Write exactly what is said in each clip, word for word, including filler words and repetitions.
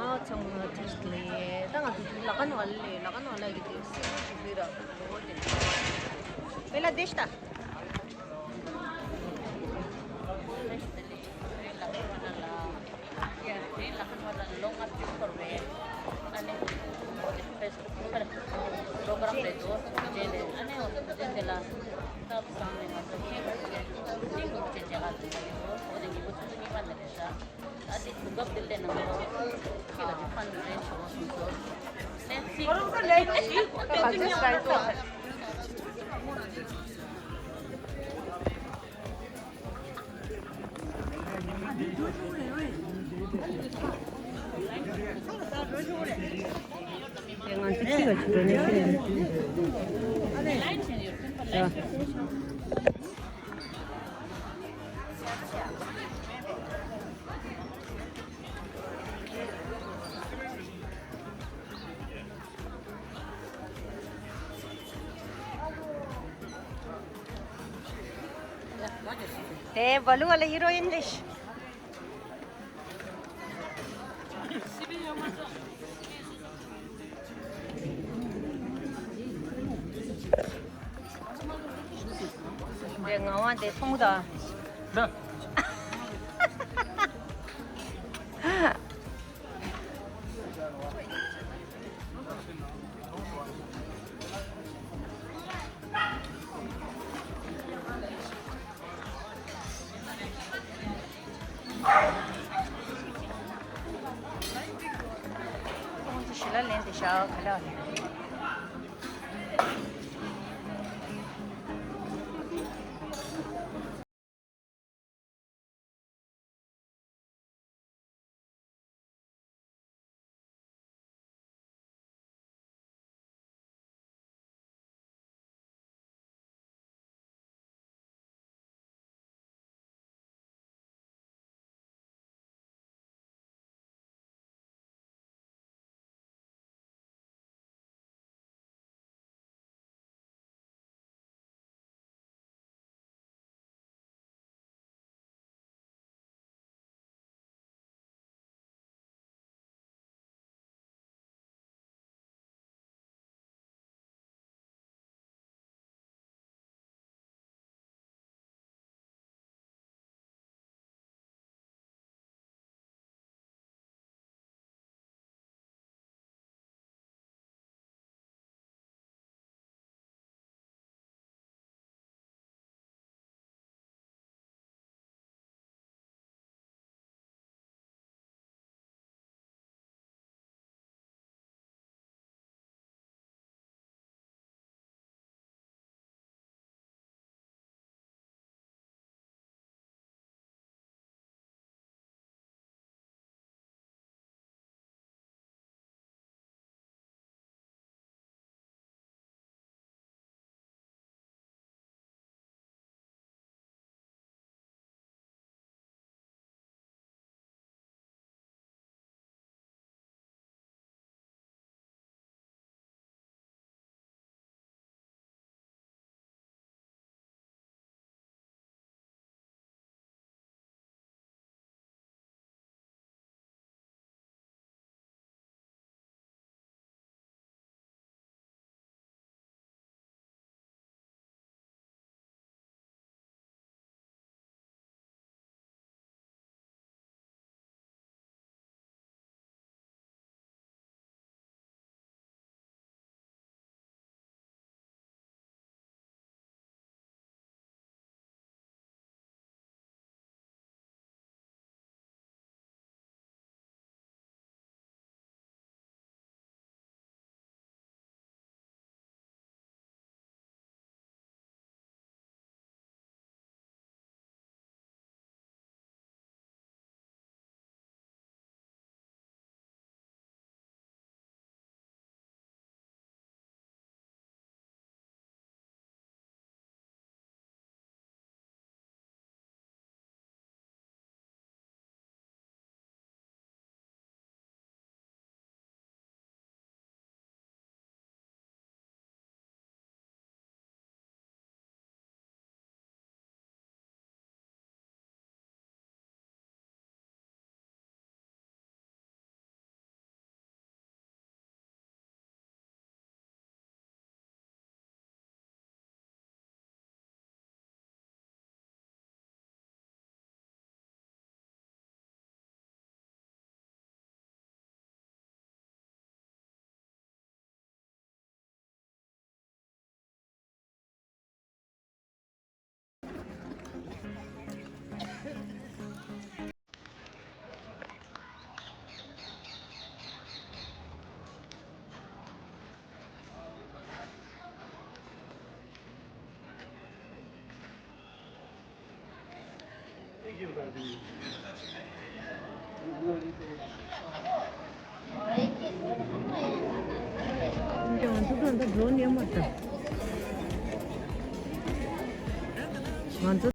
ཨ་ཚང་མ་བཀྲ་ཤིས་བདེ་ལེགས། ད་ང་ཚོ་ལ་ཁ་ནང་ལ་ལ་ཁ་ནང་ལ་གི་དེ་སི་ཞུ་བི་ར་ལོ་དེ་ལ་དེ་ཤ་ད། ཡ་དེ་ལ་ཁ་ནང་ལ་ལོ་ལྔ་བཅུ་འཁོར་བའི་ཨ་ནི་ཕེ་སི་བུག་ཁར་པོ་རོ་གྷ་རམ་རེད་འདུག་དེ་ལས་ཨ་ནི་འོ་དེ་དེ་ལ་སྟབས་བཟང་ནས་ང་ཚོ་ཁྱེད་ཀྱི་ཁྱེད་ཀྱི་མཇལ་ཁ་འདུག་འོ་དེ་ཉིན་མོ་ཆུ་ཚོད་གཉིས་པ་ནས་རེད་ཤག་ཨ་ཙི་གོ་སྐབས་འདི་ལེན་གནང་རོགས། ཁྱེད་ལ་ཕན་རེ་ཆེ་བོ་གསུངས་སོ། Let's see. ང་ཚོ་ཁྱི་ལ་ཆུ་འགྲོ་ནས་ཁྱི་ལ། དེ་བ་ལུ་བ་ལ་ཧི་རོ་ཡིན་རེད། དེ་ངག་དབང་དེ་མཐོང་དང་། ཁོང་ཚོ་ཞི་ལ་ལེན་ཏེ་བཞག་ག་ལ། ང་ཚོ་ད་ལྟ་འགྲོ་ནས་མ་ད། ང་ཚོ།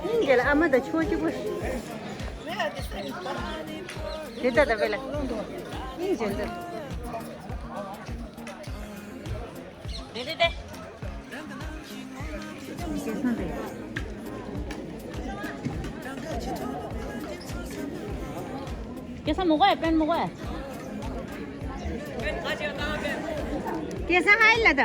སྙིང་རྗེ་ལ་ཨ་མ་དང་ཆུང་གཅིག་པོ། དེ་ལྟ་ལྟ་བས་ལ། སྙིང་རྗེ་འདུག་དེ་དེ་དེ། སྐལ་བཟང་མོ་གོ་ཡ། པན་མོ་གོ་ཡ། སྐལ་བཟང་ཧའི་ལ་ད།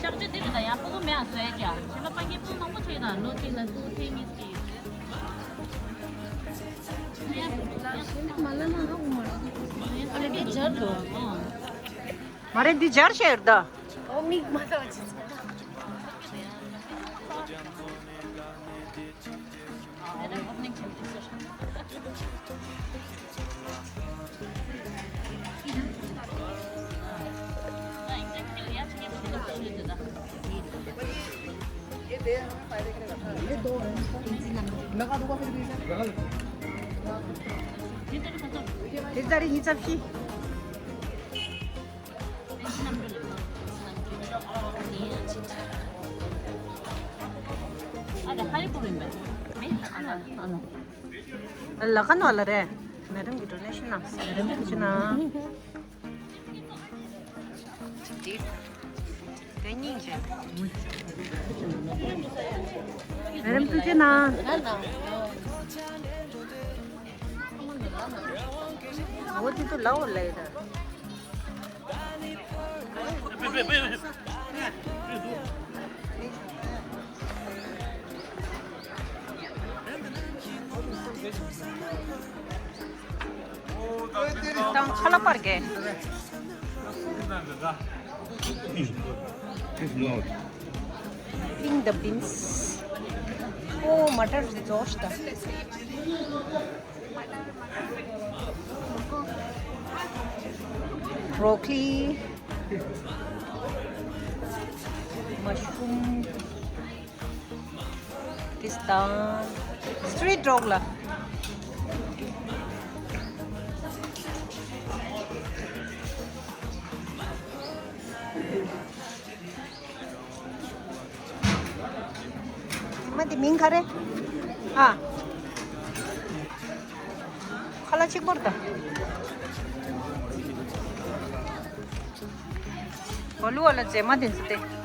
གཤག་བཅོས་འདི་རེད་ད། ཡང་སྤུ་གུ་མེད་ཨ་བཟོས་ཀྱང་། ཁྱེད་ལ་སྤང་རྒྱན་སྤུ་གུ་མང་པོ་ཆགས་ཡོད་ད། ལོ་གཅིག་ལ་སྤུ་གུ་ཐེངས་གཉིས་ཀྱི། མ་ལ་ན་ཧ་གོ་མ་རེད། ཨ་ལེ་འདི་སྦྱར་འདུག་ཨ། མ་རེད་འདི་སྦྱར་བྱས་ཡོད་ད། ཨོ་མིག་མ་ལྟ་བ་ཅི་ཚོད། དེ་ལྟར་ཡིན་ཙམ་ཤི། ལ་ཁ་ནོ་ལ་རེད། ནེ་རིམ་གྱི་ཌོ་ནེ་ཤན་ན་ནེ་རིམ་གྱི་ཅི་ན། དེ་སྙིང་རྗེ། ནེ་རིམ་ཐུགས་རྗེ་གནང་། འོ་དེ་ཚོ་ལའོ་ལའི་ད། དང་ཁ་ལ་པར་གེ། Pink the beans. ཨོ་མ་ཊར་རྫོགས་ཤི་ད། Broccoli, mushroom, this down, street dog la. མ་དེ་མིང་ག་རེ། ཨ། ཁ་ལག་གཅིག་པོར་ད། བ་ལུ་བ་ལ་རྫས་མ་དེ་ཚོ་སྟེ།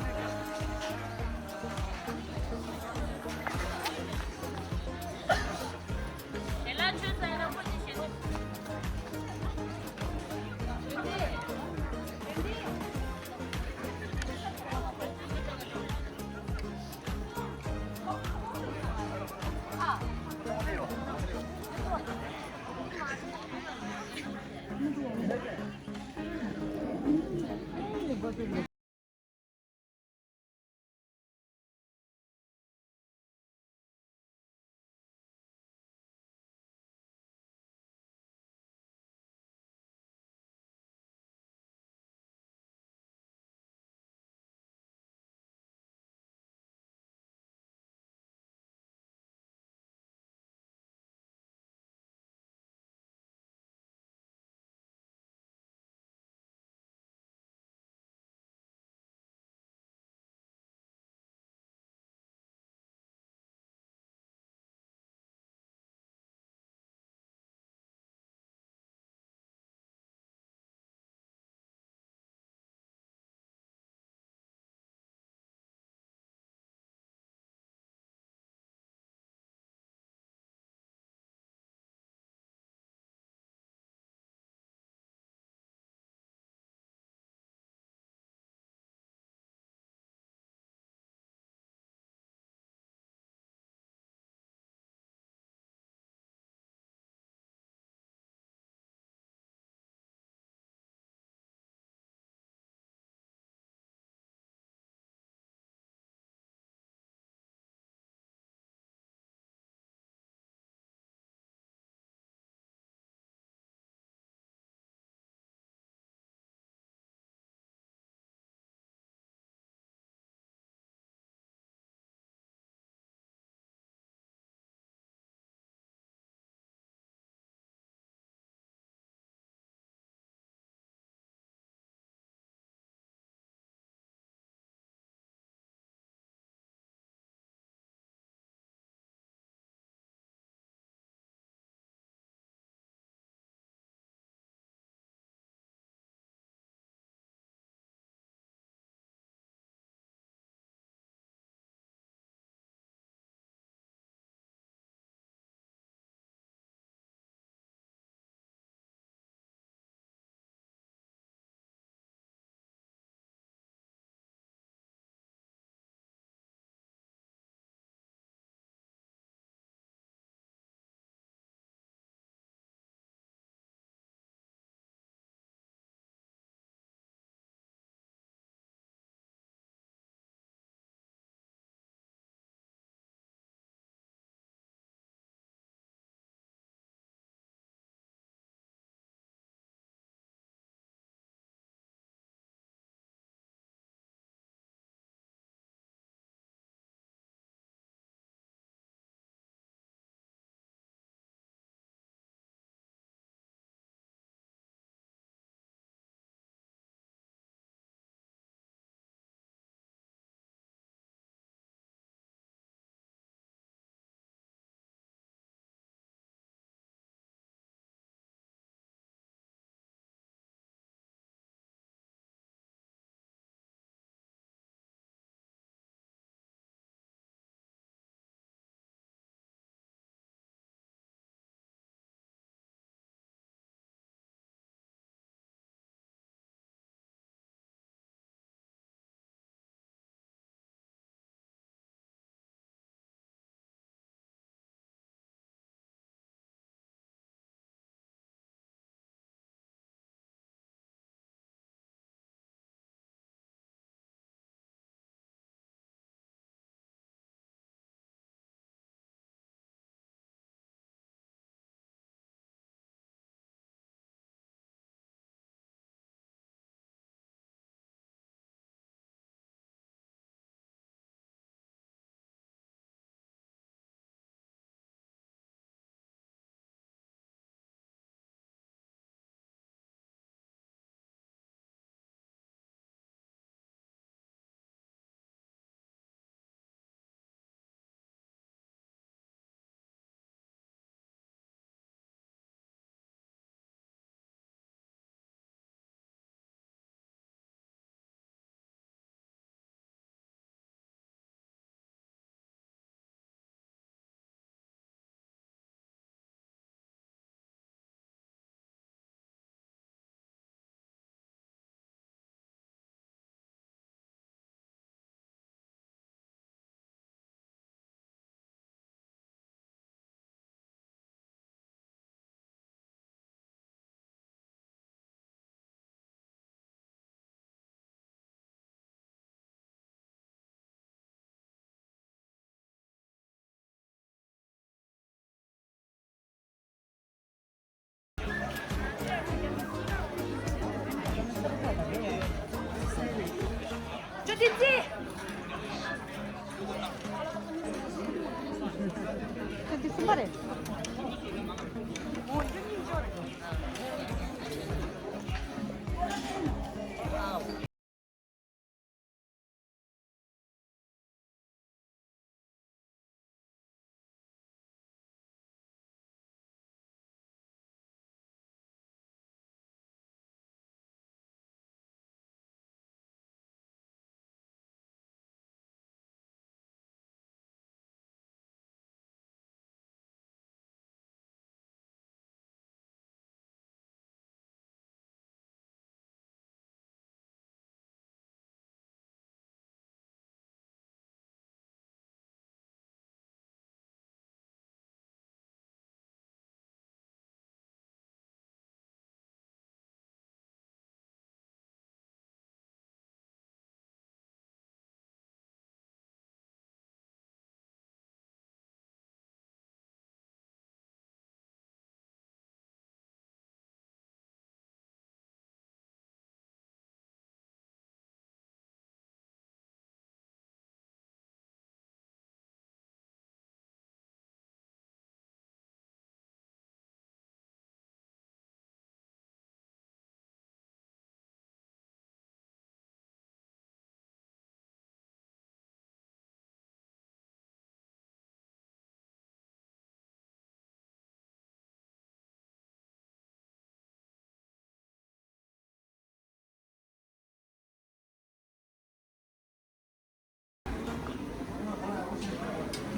ཁྱོད་འདི་གསུམ་པ་རེད།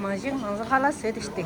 མ་གཞི་ང་ཚོ་ཧ་ལ་ཟེར་ཏེ་སྟེ།